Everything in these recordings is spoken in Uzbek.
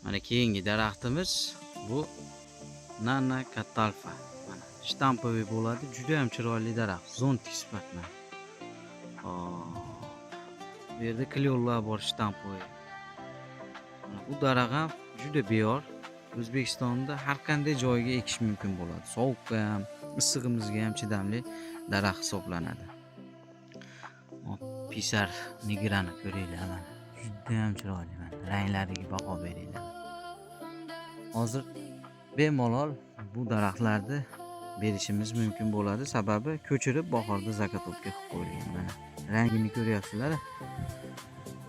Mana keyingi daraxtimiz bu Nana Katalfa. Mana штамбовый bo'ladi, juda ham chiroyli daraxt, зонтик sifatida. Hop. Bu yerda клён lar bor штамбовый. Mana bu daraxt ham juda beyor. O'zbekistonda har qanday joyga ekish mumkin bo'ladi. Sovuqqa ham, issig'imizga ham chidamli daraxt hisoblanadi. Hop, Писар Nigrani ko'ringlar mana. Juda ham chiroyli mana. Ranglariga baho beringlar. Hozir bemalol bu daraxtlarni berishimiz mumkin bo'ladi. Sababi ko'chirib bahorda заготовка qilib qo'yilgan mana. Rangini ko'ryapsizlar.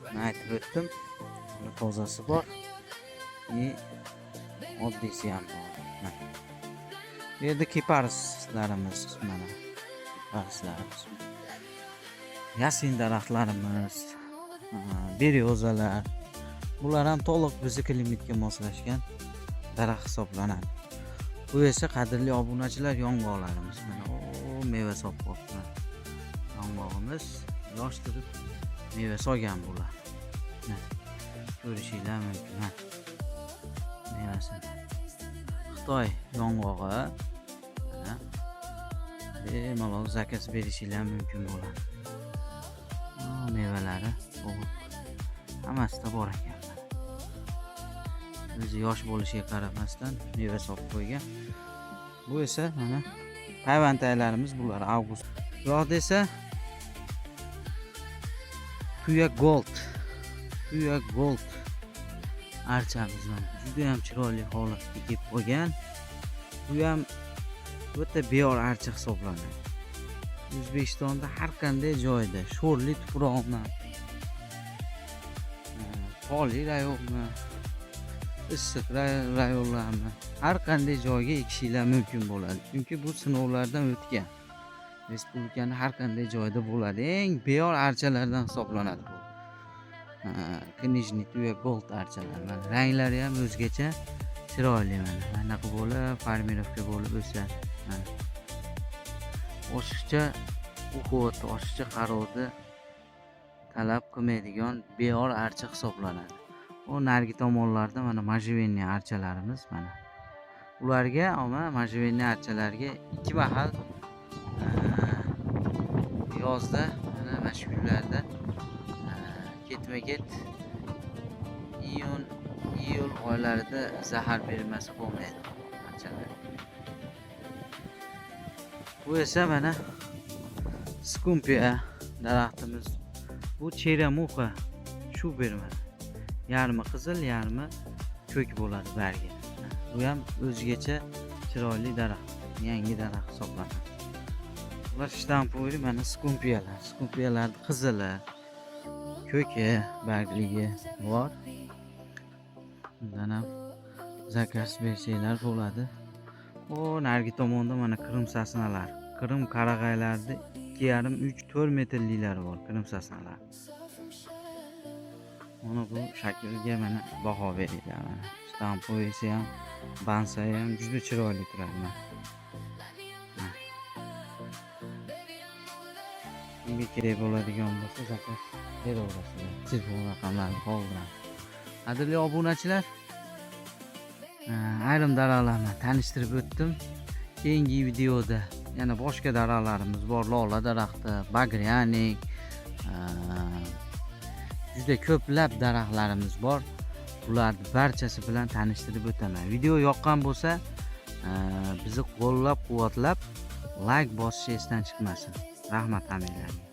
Men aytib o'tdim. Buni tozasi bor. И oddiysi ham bor. Mana. Bu yerda кипарис larimiz mana. Кипарис larimiz. Ясень daraxtlarimiz, берёза lar. Bular ham to'liq bizni климат ga moslashgan daraxt hisoblanadi. Bu esa, qadrli obunachilar, yong'oqlarimiz. Mana o meva solib qolibdi. Yong'og'imiz yosh turib meva solgan bular. Mana ko'rishinglar mumkin. Mana mevasini. Xitoy yong'og'i. Mana bemalol заказ berishinglar mumkin bo'ladi. Mevalari to'liq hammasida bor ekan. Mana. O'zi yosh bo'lishiga qaramasdan meva solib qo'ygan. Bu esa mana payvandaylarimiz, bular avgust. Bu yoqda esa Tuya Gold. Tuya Gold archamiz mana juda ham chiroyli holatga kelib qolgan. Bu ham o'ta beyor archa hisoblanadi. O'zbekistonda har qanday joyda sho'rli tuproqmi, tog'li rayonmi, issiq rayonlarmi, har qanday joyga ekishinglar mumkin bo'ladi. Chunki bu sinovlardan o'tgan. Respublikani har qanday joyida bo'ladi. Eng beyor archalardan hisoblanadi bu. Книжный Tuya Gold archalar. Mana ranglari ham o'zgacha chiroyli mana. Anaqa bo'lib, формировка bo'lib o'sadi. Mana. Oshiqcha уход, oshiqcha qarovni talab qilmaydigan beyor archa hisoblanadi. U narigi tomonlarda mana можжевельный archalarimiz mana. Ularga ama можжевельный archalarga ikki mahal yozda mana shu kunlarda ketma-ket iyun, iyul oylarida zahar bermasa bo'lmaydi archalarga. Bu esa mana skumpiya daraxtimiz. Bu черемуха shu bermadi. Yarmi qizil, yarmi ko'k bo'ladi bargi. Bu ham o'zgacha chiroyli daraxt, yangi daraxt hisoblanadi. Bular штамбовый mana skumpiyalar. Skumpiyalarni qizili, ko'ki, bargligi bor. Bundan ham заказ bersanglar bo'ladi. O narigi tomonda mana Крым сосна lar. Qrim qarag'aylarni 2,5, 3, 4 metrliklari bor Крым сосна lar. Mana bu shaklga mana baho beringlar mana. Штамбовый si ham, bonsai ham juda chiroyli turadi mana. Mana. Kimga kerak bo'ladigan bo'lsa, заказ beraverasizlar. Telefon raqamlarini qoldiramiz. Qadrli obunachilar, ayrim daraxtlarni tanishtirib o'tdim. Keyingi videoda yana boshqa daraxtlarimiz bor. Lola daraxti, багряник, juda ko'plab daraxtlarimiz bor. Bularni barchasi bilan tanishtirib o'taman. Video yoqqan bo'lsa, bizni qo'llab-quvvatlab layk bosish esdan chiqmasin. Rahmat hammanglarga.